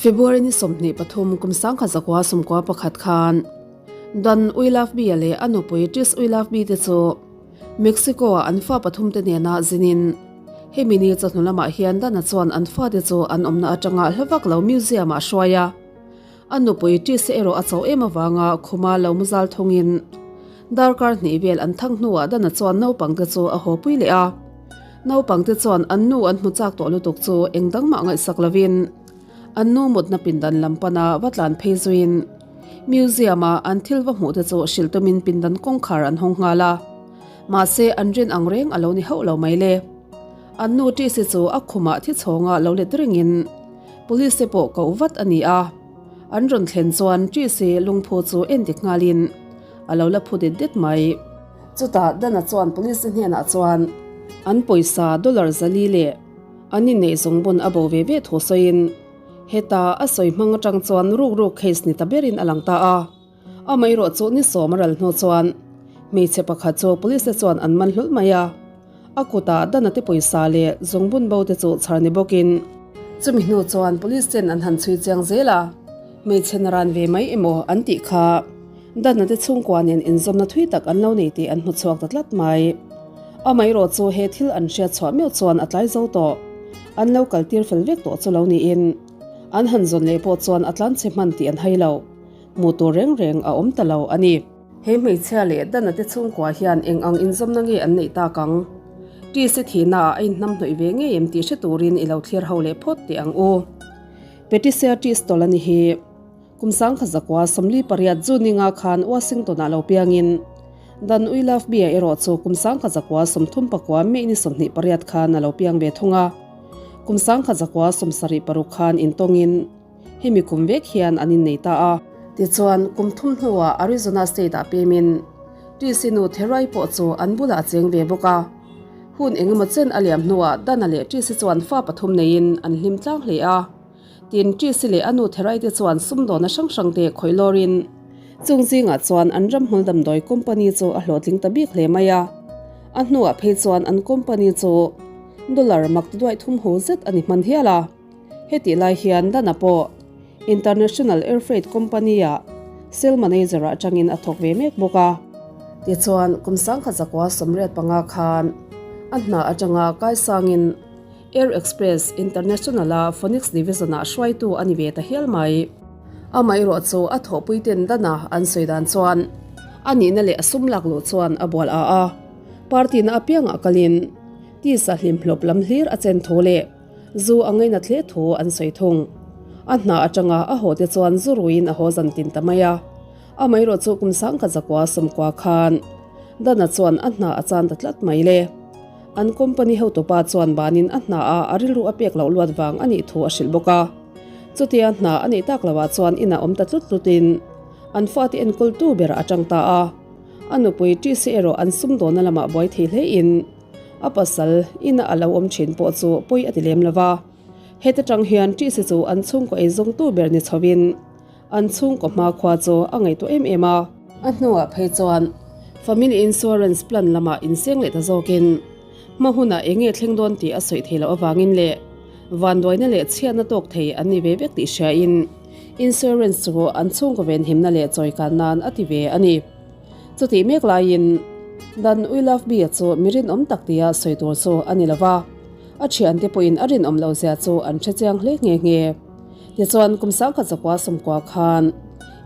February ni 23 kum 1991 khan Dan Uilavbi-a leh a nupui Trish Uilavbi te chu Mexico-ah an fa pathum te nena zinin hemi ni chawhnu lamah hian Dan-a chuan an fate chu an awmna atanga hla vak lo museum-ah a hruai a. A nupui Trish erawh a chauh em avanga khuma lo mu zal thungin darkar hnih vel an thang hnuah Dan-a chuan naupangte chu a haw pui leh a. Naupangte chuan an nu an hmu chak tawh lutuk chu eng dang mah ngaihsak lovin an nu mutna pindan lam pana va tlan phei zuiin museum-a an thil va hmuh te chu hrilh tumin pindan kawngkhar an hawng nghal a. Mahse an rin ang reng a lo ni hauh lo mai le. An nu Tisi chu a khumah thi chhawnga lo let rengin police te pawh koh vat a ni a. An rawn thlen chuan Tisi lungphu chu en dik nghalin a lo la phu det det mai. Chutah Dana chuan police te hnenah chuan an pawisa dollar zali leh an inneih zawng bun a bo ve ve thu sawiin heta a sawi hmang atang chuan ruk ruk case ni ta berin a lang ta a. Amaherawh chu ni sawm a ral hnu chuan hmeichhe pakhat chu police te chuan an man hlawlh mai a. A kutah Dana te pawisa leh zawng bun bo te chu chhar ni bawkin chumi hnu chuan police ten an han chhui chiang zel a, hmeichhe naran ve mai emaw an tih kha. Dana te chhungkua nen inzawmna thui tak an lo nei tih an hmu chhuak ta tlat mai. Amaherawh chu he thil an hriat chhuah meuh chuan a tlai zo tawh. An lo kal tir fel vek tawh chu lo niin an han zawn leh pawh chuan a tlan chhe hman tih an hai lo. Hmuh tur reng reng a awm ta lo a ni. He hmeichhia leh Dana te chhungkua hian eng ang inzawmna nge an neih tak ang? Tise thihna ah a inhnamhnawih ve ngei em tih hre turin i lo thlir ho leh phawt teh ang u. Patricia Tistol a ni hi. Kum 1948 June ninga khan Washington-ah lo piangin, Dan Uilavbia erawh chu kum 1939 May ni 28 khan a lo piang ve thung a. Kum 1976 khan intawngin hemi kum vek hian an innei ta a. Tichuan, kum thum hnuah Arizona State-ah pemin TC nu Therai pawh chu an bulah a cheng ve bawk a. Hun engemaw chen a liam hnuah Dan-a leh TC chuan fa pathum neiin an hlim tlang hle a. Tin, Tisi leh a nu Theraite chuan sumdawna hrang hrang te khawih lawrin chung zingah chuan an ramhmul damdawi company chu a hlawhtling ta bik hle mai a. A hnuah phei chuan an company chu dollar mak ti duaih thum ho zet a ni hman hial a. Hetih lai hian Dana pawh International Air Freight Company-ah sale manager atangin a thawk ve mek bawk a. Tichuan, kum 1985 khan a hna atanga kaisangin Air Express International-a Phoenix Division-ah hruaitu a ni ve ta hial mai. Amaherawh chu a thawhpui ten dana an sawi dan chuan a nihna leh a sum lak luh chuan a bual a a, party na apiangah kalin tisa hlimhlawp lam hlir a chen thu leh zu a ngainat hle thu an sawi thung. A hna atanga a haw te chuan zu ruiin a haw zan tin ta mai a. Amaherawh chu kum 1990 khan Dana chuan a hna a chan ta tlat mai le. An company hotupa chuan banin a hna a a rilru a pek loh luat vang a nih thu a hrilh bawk a. Chutia hna a neih tak loah chuan inah awm ta tlut tlutin an fate enkawltu berah a tang ta a. A nupui Tisi erawh an sumdawna lamah buai thei hlein a pasal ina a lo awm thin pawh chu pawi a ti lem lo va. Heta tang hian Tisi chu an chhungkaw eizawngtu ber ni chhovin An chhungkaw hmakhua chu a ngaihtuah em em a. A hnuah phei chuan Family Insurance Plan lamah inseng leh ta zawkin hma hunah eng nge thleng dawn tih a sawi thei loh avangin leh vanduaina leh chhiatna tawk thei an ni ve vek tih hriain insurance chu an chhungkaw venhimna leh chawikan nan a ti ve a ni. Chutih mek laiin Dan Uilavbia chu mi rinawm tak tia sawi tur chu a ni lova, a thiante pawhin a rinawm lo zia chu an hre chiang hle nghe nghe. Tichuan, kum 1990 khan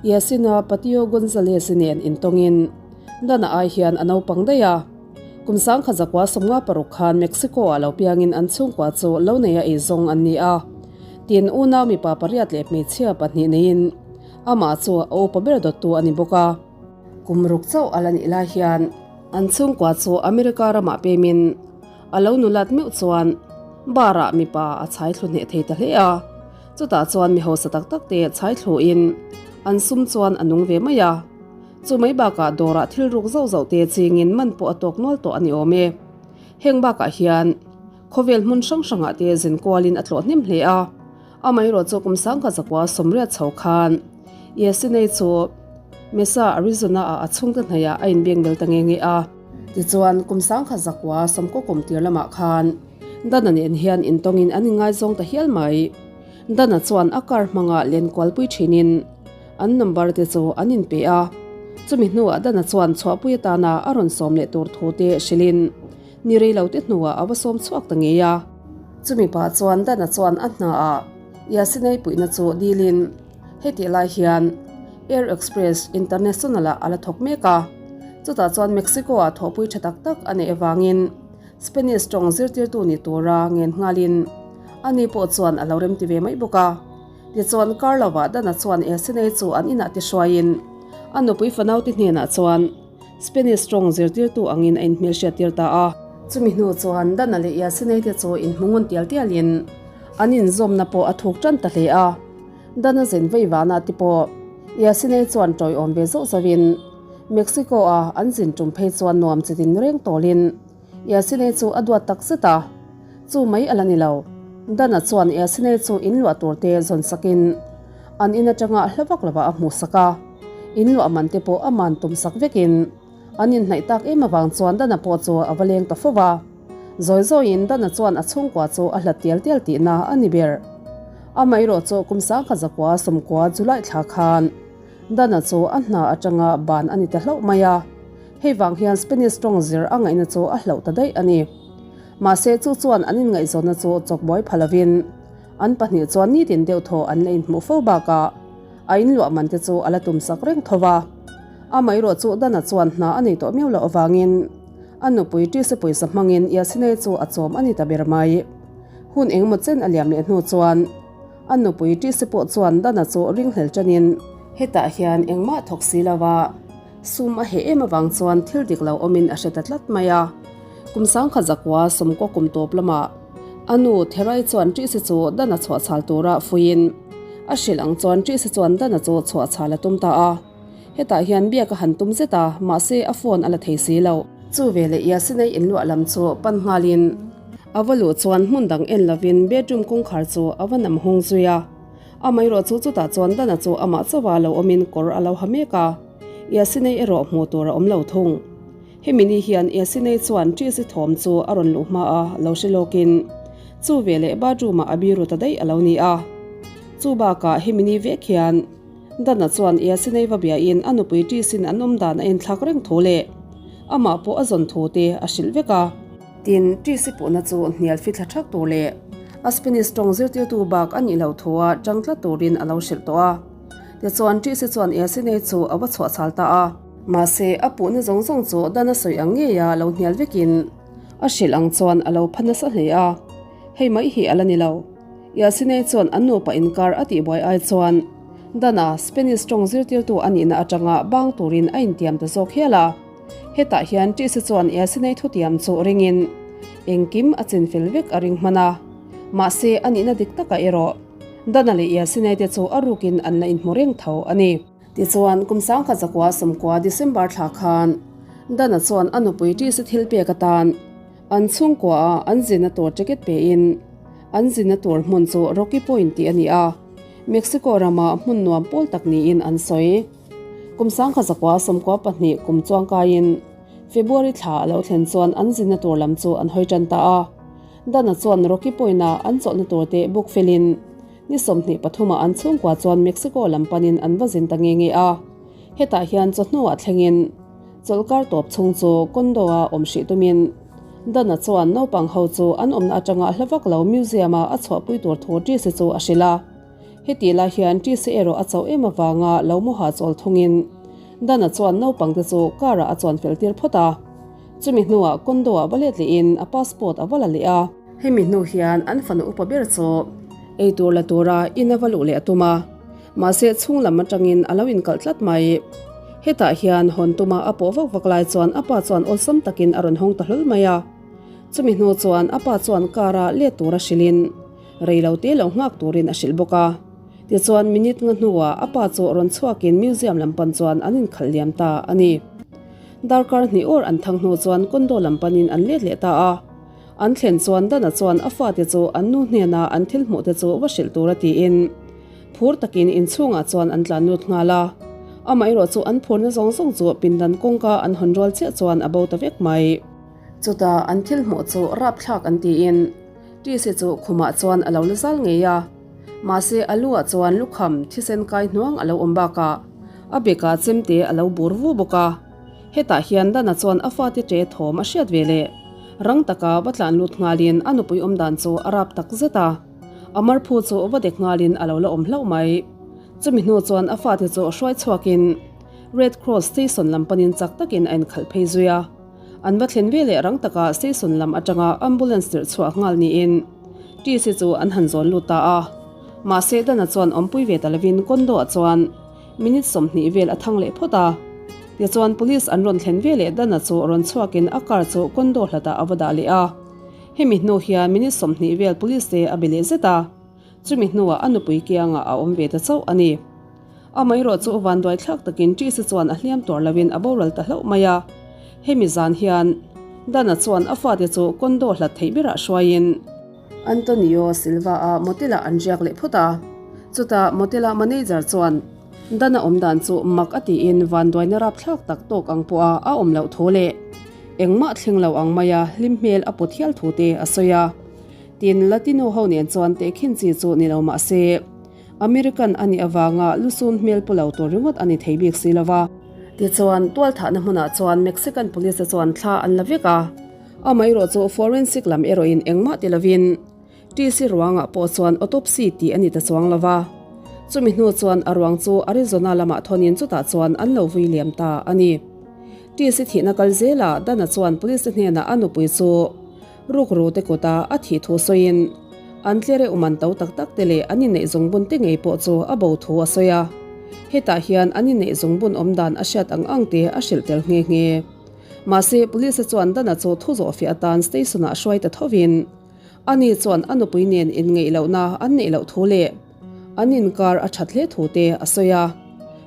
Yasina Patio Gonzalez-i nen intawngin Dana ai hian a naupang daih a. Kum 1996 khan Mexico-ah lo piangin an chhungkua chu lo neia ei zawng an ni a. Tin, unau mipa pariat leh hmeichhia pahnih neiin amah chu a upa ber dawttu a ni bawk a. Kum ruk chauh a la nih lai hian an chhungkua chu America ramah pemin A lo nulat meuh chuan bar ah mipa a chhai thlu hneh thei ta hle a, chutah chuan mi hausa tak tak te chhai thlu in an sum chuan a nung ve mai a, chu mai bakah dawrah thil ruk zauh zauh te ching in man pawh a tawk nual tawh a ni awm e. Heng bakah hian khawvel hmun hrang hrangah te zin kual in a tlawh hnem hle a, amaherawh chu kum 1980 chho khan Yesinei chu Mesa, Arizona ah a chhungte hnaihah a inbeng bel ta nge nge a. Tichuan, kum 1990 kum tir lamah khan Dana nen hian intawngin an inngaizawng ta hial mai. Dana chuan a car hmanga len kualpui thinin an number te chu an inpe a. Chumi hnuah Dana chuan chhuahpui atana a rawn sawm leh tur thu te hrilhin ni rei lo te hnuah a va sawm chhuak ta ngei a. Chumi pah chuan Dana chuan a hnaah Yasinei puihna chu dilin hetih lai hian Air Express International-ah a la thawk mek a. Chutah chuan Mexico-ah thawhpui tha tak tak a neih avangin Spanish tawng zirtirtu ni tura ngen nghalin ani pawh chuan a lo remti ve mai bawk a. Tichuan Carlo-a Dana chuan Yasinei chu an inah ti hruaiin a nupui fanaute hnenah chuan Spanish tawng zirtirtu angin a inhmelhriattir ta a. Chumi hnu chuan Dana leh Yasinei te chu inhmu ngun tial tialin an inzawmna pawh a thuk tan ta hle a. Dana zen vei vanah te pawh Yasinei chuan tawiawm ve zauh zauhin Mexico-a an zin tum phei chuan nuam chi din reng tawlin Yasinei chu a duat tak zet a. Chu mai a la ni lo. Dana chuan Yasinei chu in luah tur te zawn sakin an in atanga hla vak lovah a hmuh sak a. In luah man te pawh a man tum sak vekin an inhnaih tak em avang chuan Dana pawh chu a va leng ta fo va. Zawi zawiin Dana chuan a chhungkua chu a hlat tial tial tihna a ni ber. Amaherawh chu kum sangkhat zakua sawmkua July thla khan Dana chu a hna atanga ban a ni ta hlauh mai a, hei vang hian Spanish tawng zir a ngaihna chu a hlauh ta daih a ni. Mahse chu chuan an inngaihzawnna chu chawkbuai pha lovin an pahnih chuan nitin deuh thaw an la inhmuh fo bakah a inluah man te chu a la tumsak reng tho va. Amaherawh chu Dana chuan hna a nei tawh miau loh avangin a nupui Tise pawisa hmangin Yasinei chu a chawm a ni ta ber mai. Hun engemaw chen a liam leh hnu chuan A nupui Tise pawh chuan Dana chu ringhlel tanin hetah hian engmah thawk si lo a, sum a heh em avang chuan thil dik lo awmin a hre ta tlat mai a. Kum sangkhat zakua sawmkaw kum tawp lamah a nu Therai chuan Tise chu Dana chhuahchhal tura fuiin a hrilh ang chuan Tise chuan Dana chu chhuahchhal a tum ta a. Hetah hian biak a han tum zet a, mahse a phone a la thei si lo. Chu veleh Yasinei inluah lam chu pan nghalin a va luh chuan hmun dang en lovin bedroom kawngkhar chu a va nam hung zui a. Amaherawh chu chutah chuan Dana chu amah chauha lo awmin kawr a lo ha mek a, Yasinei erawh hmuh tur a awm lo thung. Hemi ni hian Yasinei chuan Tisi thawm chu a rawn luh hma a lo hre lawkin chu veleh bathroom ah a biru ta daih a lo ni a. Chu bakah hemi ni vek hian Dana chuan Yasinei va biain a nupui Tisin an awm dan a inthlak reng thu leh amah pawh a zawn thu te a hrilh vek a. Tin, Tisi puhna chu hnial fithla thak tur leh a Spanish tawng zirtirtu bak a nih loh thua tang tlat turin a lo hrilh tawh a. Tichuan, Tisi chuan Yasinei chu a va chhuahchhal ta a. Mahse, a puhna zawng zawng chu Dana sawi ang ngeia lo hnial vekin a hrilh ang chuan a lo pha nasa hle a. Hei mai hi a la ni lo. Yasinei chuan an nupa inkar a tihbuai ai chuan Dana, Spanish tawng zirtirtu a nihna atanga bang turin a intiam ta zawk hial a. Hetah hian Tise chuan Yasinei thutiam chu ringin engkim a chinfel vek a ring hman a. Mahse, a nihna dik takah erawh Dana leh Yasinei te chu a rukin an la inhmu reng tho a ni. Tichuan, kum sangkhat zakua sawmkua December thla khan Dana chuan a nupui Tise thil pek atan An chhungkuaah an zinna tur ticket pein an zinna tur hmun chu Rocky Point tih a ni a, Mexico rama hmun nuam pawl tak niin an sawi. Kum sangkhat zakua sawmkua pahnih kum chuangkaiin February thla a lo thlen chuan an zinna tur lam chu an hawi tan ta a. Dana chuan Rocky Point-a an chawlhna turte buk felin ni 23 ah an chhungkua chuan Mexico lam panin an va zin ta nge nge a. Hetah hian chawhnuah thlengin Chawlhkar tawp chhung chu condo-a awm hrih tumin Dana chuan naupang ho chu an awmna atanga hla vak lo museum-a a chhuahpui tur thu Tisi chu a hrilh a. Heti lai hian Tisi erawh a chauh em avanga lo mu hahchawl thungin Dana chuan naupangte chu car-ah a chuan fel tir phawt a. Chumi hnuah condo-ah va let lehin a passport a va la leh a. Hemi hnu hian an fanu upa ber chu eitur la tura in a va luh leh a tum a. Mahse chhung lam atangin a lo inkalh tlat mai. Hetah hian hawn tuma a pawh vak vak lai chuan a pa chuan awlsam takin a rawn hawng ta hlawl mai a. Chumi hnu chuan a pa chuan car a let tura hrilhin rei lo te lo nghak turin a hrilh bawk a. Tichuan minute nga hnuah a pa chu rawn chhuakin museum lam pan chuan an inkhalh liam ta a ni. Darkar hnih awr an thang hnu chuan condo lam panin an let leh ta a. An thlen chuan Dana chuan a fate chu an nu hnena an thil hmuh te chu va hrilh tura tiin phur takin inchhungah chuan an tlan lut nghal a. Amaherawh chu an phurna zawng zawng chu pindan kawngka an hawn rual chiah chuan a bo ta vek mai. Chutah an thil hmuh chu rapthlak an tiin Tisi chu khumah chuan a lo la zal ngei a. Mahse a lu ah chuan lukham thisen kai hnuang a lo awm bakah a bekah chemte a lo bur vu bawk a. Hetah hian Dana chuan a fate ṭe thawm a hriat ve leh rang taka va tlan lut nghalin a nupui awm dan chu a rap tak zet a. A marphu chu va dek nghalin a lo la awm hlauh mai. Chumi hnu chuan a fate chu hruai chhuakin Red Cross station lam panin chak takin a inkhalh phei zui a. An va thlen ve leh rang taka station lam atanga ambulance tirh chhuah nghal niin TC chu an han zawn lut ta a. Mahse Dana chuan awmpui ve ta lovin condo ah chuan minute 20 vel a thang leh phawt a. Tichuan police an rawn thlen ve leh Dana chu rawn chhuakin a car chu condo hlatah a va dah leh a. Hemi hnu hian minute 20 vel police te a be leh zet a. Chumi hnuah a nupui kiangah a awm ve ta chauh a ni. Amaherawh chu vanduai thlak takin Tisa chuan a hliam tuar loin a boral ta hlauh mai a. Hemi zan hian Dana chuan a fate chu condo hlat theih berah hruaiin. Antonio Silva-a motel-ah an riak leh phawt a. Chutah motel-a manager chuan Dana awm dan chu mak a tiin vanduaina rapthlak tak tawk ang pawha a awm loh thu leh engmah thleng lo ang maia hlim hmel a put hial thu te a sawi a. Tin, Latino ho nen chuan tehkhin chi chu ni lo mah se, American a nih avanga lusun hmel pu lo tur ringawt a ni thei bik si lo va. Tichuan, tualthahna hmunah chuan Mexican police te chuan thla an la vek a, amaherawh chu forensic lam erawhin engmah ti lovin TC ruangah pawh chuan autopsy tih a ni ta chuang lo va. Chumi hnu chuan a ruang chu Arizona lamah thawnin chutah chuan an lo vui liam ta a ni. TC thihna kal zelah Dana chuan police te hnenah a nupui chu Rukru te kuta a thih thu sawiin an tlere uman to tak tak te leh an inneih zungbun te ngei pawh chu a bo thu a sawi a. Hetah hian an inneih zungbun awm dan a hriat ang ang te a hrilh tel nghe nghe. Mahse, Police chuan Dana chu thu zawhfiah atan station ah hruai ta thovin ani chuan a nupui nen inngeih lohna an neih loh thu leh an inkar a that hle thu te a sawi a.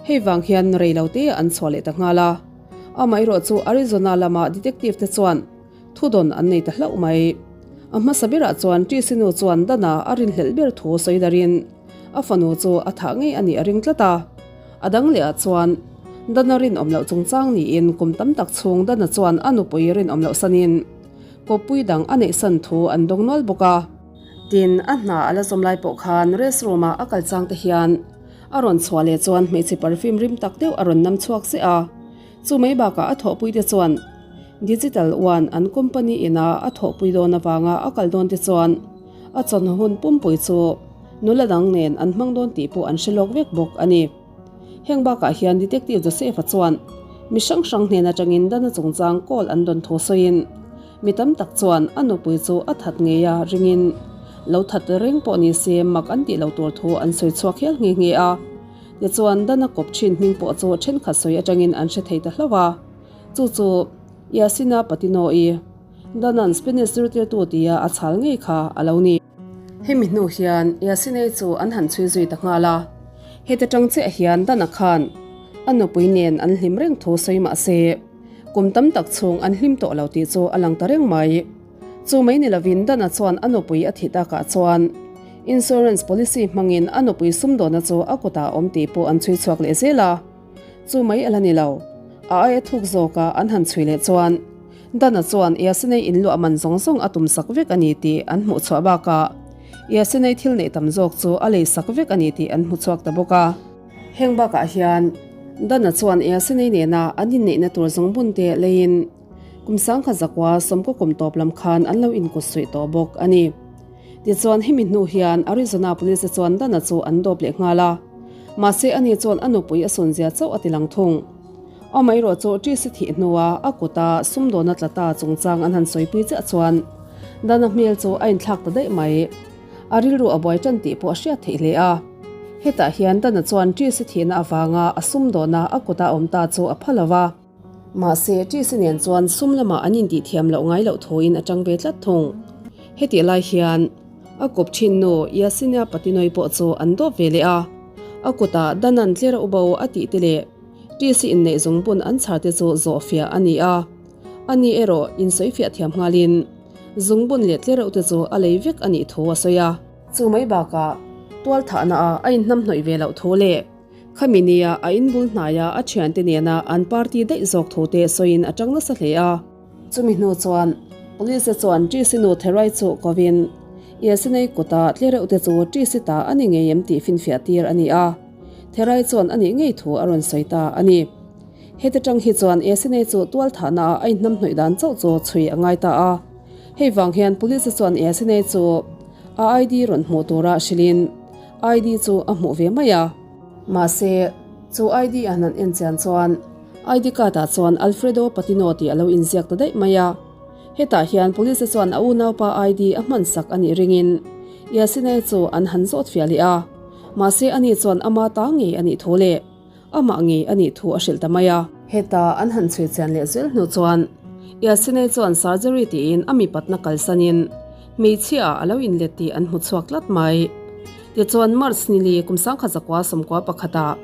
Hei vang hian rei lo te an chhuah leh ta nghal a. Amaherawh chu Arizona lama detective te chuan Thudawn an nei ta hlauh mai. A hmasa berah chuan Tisi nu chuan Dana a rinhlelh ber thu sawi darin a fanu chu a thah ngei a nih a ring tlat a. A dang lehah chuan Dana rinawm loh chungchang niin kum tam tak chhung Dana chuan a nupui rinawm loh sanin kawppui dang a neihsan thu an dawng nual bawk a. Tin, a hna a la zawm lai pawh khan rest room-a a kal chang te hian a rawn chhuah leh chuan hmeichhe perfume rim tak deuh a rawn nam chhuak zeh a. Chu mai bakah a thawhpuite chuan Digital One an company ina a thawhpui dawn avanga a kal dawn te chuan a chawhnu hun pumpui chu nula dang nen an hmang dawn tih pawh an hre lawk vek bawk a ni. Heng bakah hian Detective Joseph-a chuan mi hrang hrang hnen atangin Dana chungchang call an dawn thu sawiin mi tam tak chuan a nupui chu a that ngei a ringin lo that reng pawh ni se mak an tih lo tur thu an sawi chhuak hial nghe nghe a. Tichuan, Dana kawp thin hming pawh chu thenkhat sawi atangin an hre thei ta hlauh a. Chu chu Yasina Patino-i, Danan Spanish zirtirtu tia a chhal ngei kha a lo ni. Hemi hnu hian Yasinei chu an han chhui zui ta nghal a. Heta tang chiah hian Dana khan a nupui nen an hlim reng thu sawi mah se, kum tam tak chhung an hlim tawh lo tih chu a lang ta reng mai. Chu mai ni lovin Dana chuan a nupui a thih takah chuan insurance policy hmangin a nupui sumdawna chu a kutah a awm tih pawh an chhui chhuak leh zel a. Chu mai a la ni lo. A aia thuk zawka an han chhui leh chuan Dana chuan Yasinei inluah man zawng zawng a tum sak vek a ni tih an hmuh chhuah bakah Yasinei thil neih tam zawk chu a lei sak vek a ni tih an hmu chhuak ta bawk a. Heng bakah hian Dana chuan Yasinei nena an inneihna tur zawng bun te leiin Kum sangkhat zakua sawmkaw kum tawp lam khan an lo inkut suih tawh bawk a ni. Tichuan hemi hnu hian Arizona Police te chuan Dana chu an dawp leh nghal a, mahse ani chuan a nupui a sunzia chauh a ti lang thung. Amaherawh chu Tisi thih hnua a kuta sumdawna tla ta chungchang an han sawipui chiah chuan Dana hmel chu a inthlak ta daih mai. A rilru a buai tan tih pawh a hriat theih hle a. Hetah hian Dana chuan Tisi thihna avanga a sumdawna a kuta awm ta chu a pha lo va. Mahse, Tisi nen chuan sum lamah an intih thiam loh ngai loh thuin a tang ve tlat thung. Hetih lai hian a kawp thin nu Yasinia Patinoi pawh chu an dawp ve leh a, a kutah Danan tlera u bo a tih te leh Tisi inneih zungbun an chhar te chu zawhfiah a ni a. Ani erawh insawifiah thiam nghalin zungbun leh tlereuh te chu a lei vek a nih thu a sawi a. Chu mai bakah tualthahna ah a inhnamhnawih ve loh thu leh Khami nia a inbul hnaia a thiante nena an party daih zawk thu te sawiin a tang nasa hle a. Chumi hnu chuan Police te chuan Tisi nu Therai chu kovin. Yasinei kuta tlereuh te chu Tisi ta a ni ngei em tih finfiah tir a ni a, Therai chuan a nih ngei thu a rawn sawi ta a ni. Heti tang hi chuan Yasinei chu tual thahna ah a inhnam hnawih dan chauh chu chhui a ngai ta a. Hei vang hian Police chuan Yasinei chu a ID rawn hmuh tura hrilhin ID chu a hmuh ve mai a. Mahse, chu ID a han en chian chuan ID card ah chuan Alfredo Patino tih a lo inziak ta daih mai a. Hetah hian Police chuan a unaupa ID a hman sak a nih ringin Yasinei chu an han zawt fiah leh a. Mahse ani chuan ama ta ngei a nih thu leh amah ngei a nih thu a hrilh ta mai a. Heta an han chhui chian leh zel hnu chuan Yasinei chuan surgery tiin a mipatna kalsanin hmeichhia ah a lo inlet tih an hmu chhuak tlat mai. Tichuan March nili kum 1991 ah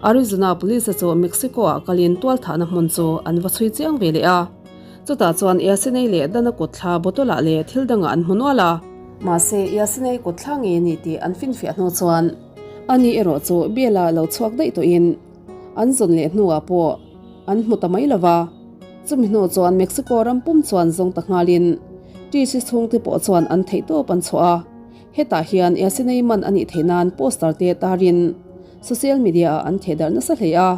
Arizona Police chu Mexico ah kalin tualthahna hmun chu an va chhui chiang ve leh a. Chutah chuan Yasinei leh Dana kut thla bottle ah leh thil dangah an hmu nual a. Mahse Yasinei kut thla ngei a ni tih an finfiah hnu chuan ani erawh chu Biala lo chhuak daih tawhin an zawn leh hnuah pawh an hmu ta mai lo va. Chumi hnu chuan Mexico ram pum chuan zawng ta nghalin TC chhungte pawh chuan an theihtawp an chhuah a. Hetah hian Yasinei man a nih theih nan poster te tarin social media ah an thehdarh nasa hle a.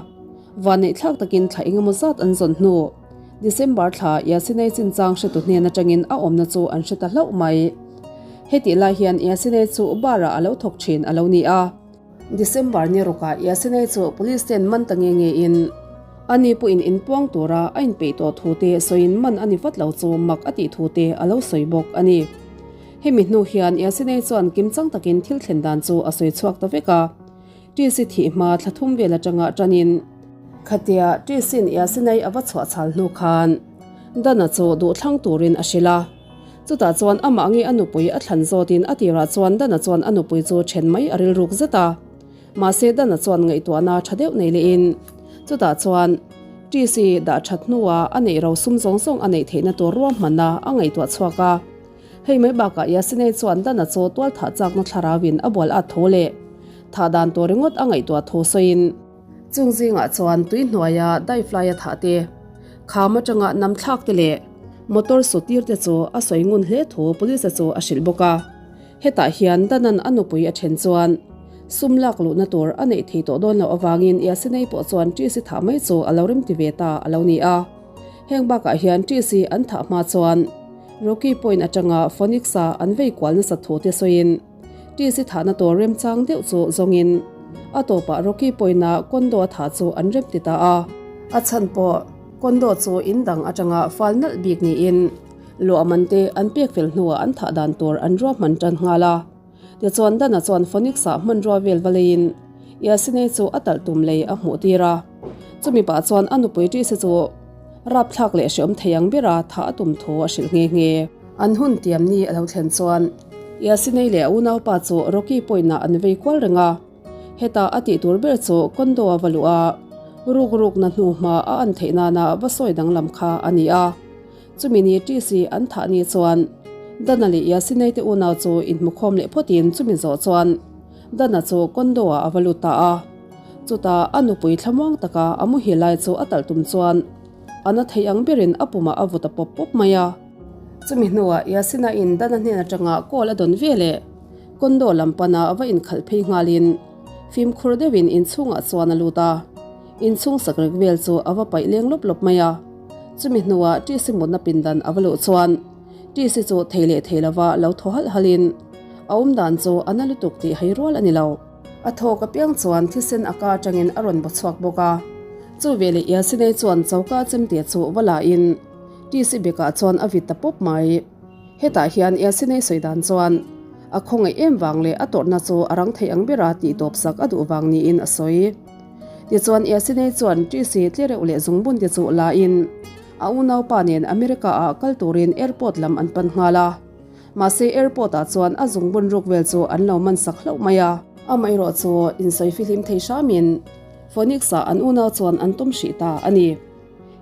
Vanneihthlak takin thla engemaw zat an zawn hnu December thla Yasinei chinchang hretu hnen atangin a awmna chu an hre ta hlauh mai. Hetih lai hian Yasinei chu bar ah a lo thawk thin a lo ni a. December ni rukah Yasinei chu police ten man ta nge nge in ani pawhin inpuang tura a inpeih tawh thu te sawiin man a ni vat lo chu mak a tih thu te a lo sawi bawk a ni. Hemi hnu hian Yasinei chuan kimchang takin thil thlen dan chu a sawi chhuak ta vek a. TC thih hma thla thum vel atanga tanin khatia TC-in Yasinei a va chhuah chhal hnu khan Dana chu duhthlang turin a hrilh a. Chutah chuan amah nge a nupui a thlan zawtin a tirah chuan Dana chuan a nupui chu then mai a rilruk zet a. Mahse Dana chuan ngaihtuahna tha deuh nei lehin chutah chuan TC dah that hnuah a neih ro sum zawng zawng a neih theihna tur ruahmanna a ngaihtuah chhuak a. Hei mai bakah Yasinei chuan Dana chu tual thah chakna thlarauin a bual at tho leh thah dan tur ringawt a ngaihtuah thu sawiin, Chung zingah chuan tui hnuaia daiflaia thah te, kham atanga nam thlak te leh motor su tir te chu a sawi ngun hle thu police chu a hrilh bawk a. Hetah hian Danan a nupui a then chuan sum lak luhna tur a neih thei tawh dawn loh avangin Yasinei pawh chuan TC thah mai chu a lo remti ve ta a lo ni a. Heng bakah hian TC an thah hma chuan Rocky Point atanga Phoenix-a an vei kual nasat thu te sawiin TC thahna tur remchang deuh chu zawngin a tawpah Rocky Point-a condo a thah chu an rem ti ta a. A chhan pawh condo chu in dang atanga fal nalh bik niin luahman te an pek fel hnuah an thah dan tur an ruahman tan nghal a. Tichuan Dana chuan Phoenix-ah hmanrua vel va leiin Yasinei chu a talh tum lei a hmuh tir a. Chumi pah chuan a nupui Tise chu rapthlak leh hreawm thei ang bera thah a tum thu a hrilh nghe nghe. An hun tiam ni a lo thlen chuan Yasinei leh a unaupa chu Rocky Point-ah an vei kual reng a. Heta a tih tur ber chu condo a va luh a, ruk rukna hnu hma a an theih nana va sawi danglam kha a ni a. Chumi ni TC an thah ni chuan Dana leh Yasinei te unau chu inhmukhawm leh phawtin chumi zawh chuan Dana chu condo ah a va lut ta a. Chutah a nupui thlamuang taka a muhil lai chu a talh tum chuan a na thei ang berin a pumah a vut a pawp pawp mai a. Chumi hnuah Yasina in Dana hnen atanga call a dawn ve leh condo lam pana va inkhalh phei nghalin fimkhur deuhin inchhungah chuan a lut a. Inchhung sakrek vel chu a va paih leng lawp lawp mai a. Chumi hnuah TC mutna pindan a va luh chuan TC chu thei leh thei lova lo thaw halh halhin a awm dan chu a na lutuk tih hai rual a ni lo. A thawk apiang chuan thisen a ka atangin a rawn baw chhuak bawk a. Chu veleh Yasinei chuan choka chemte chu va la in TC bekah chuan a vit ta pawp mai. Hetah hian Yasinei sawi dan chuan a khawngaih em vang leh a tawrhna chu a rang thei ang bera tih tawp sak a duh vang niin a sawi. Tichuan Yasinei chuan TC tlereuh leh zungbun te chu la in a unaupa nen America ah kal turin airport lam an pan nghal a. Mahse airport ah chuan a zungbun ruk vel chu an lo man sak hlauh mai a. Amaherawh chu insawi fihlim thei hramin Phoenix ah an unau chuan an tum hrih ta a ni.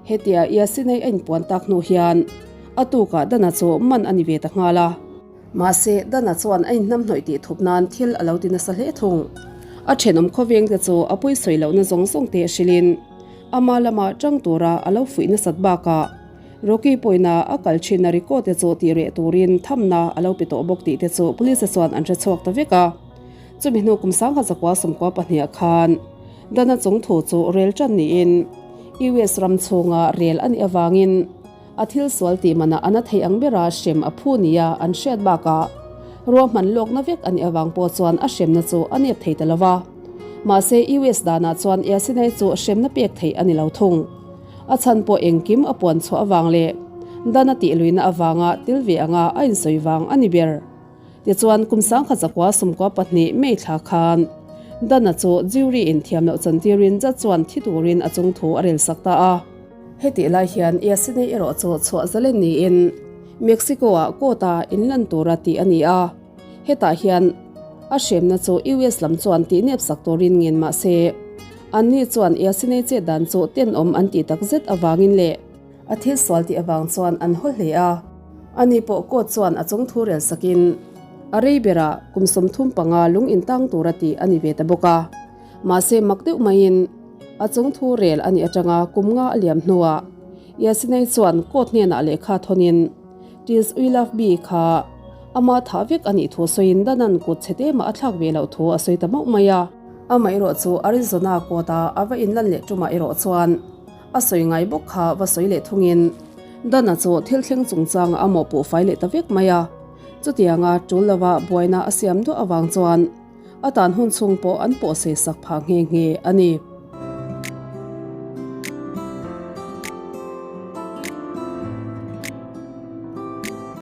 Hetia Yasinei a inpuan tak hnu hian a tukah Dana chu man a ni ve ta nghal a. Mahse Dana chuan a inhnamhnawih tih thup nan thil a lo ti nasa hle thung. A thenawm khawveng te chu a pawisawi lohna zawng zawng te hrilhin ama lama tang tura a lo fuih nasat bakah. Rocky pawina a kal thinna record te chu tih reh turin thamna a lo pe tawh bawk tih te chu police te chuan an hre chhuak ta vek a. Chumi hnu kum 1900 sawmkua pahniha khan Dana chung thu chu rel tan niin US ram chhunga rel a nih avangin a thil sual tih manah a na thei ang bera hrem a phu nia an hriat bakah ruahman lawkna vek a nih avang pawh chuan a hremna chu a nep thei ta lo va. Mahse US danah chuan Yasinai chu hremna pek theih a ni lo thung. A chhan pawh engkim a puan chhuah avang leh dan a tih luihna avanga tel ve anga a insawi vang a ni ber. Tichuan kum 1900 42 May thla khan Dana chu jury in thiam loh chantirin judge chuan thi turin a chung thu a rel sak ta a. Hetih lai hian Yasinei erawh chu chhuah zalen niin Mexico ah court a inlan tura tih a ni a. Hetah hian a hremna chu US lam chuan tihnep sak turin ngen mah se anni chuan Yasinei chet dan chu tenawm an tih takzet avangin leh A thil sual tih avang chuan an haw hle a. Ani pawh court chuan a chung thu rel sakin a rei berah kum 35 lung intang tura tih a ni ve ta bawk a. Mahse mak deuh maiin a chung thu rel a nih atanga kum nga a liam hnuah Yasinei chuan court hnenah lehkha thawnin Tis We Love Bee kha ama thah vek a nih thu sawiin Danan kut chhe te mah a thlak ve loh thu a sawi ta mauh mai a. Amaherawh chu Arizona court-a a va inlan leh tumah erawh chuan A sawi ngai bawk kha va sawi leh thungin Dana chu thil thleng chungchang a mawhpuh fai leh ta vek mai a. Chutianga tul lova buaina a siam duah avang chuan a tan hun chhung pawh an pawhsei sak phah nghe nghe a ni.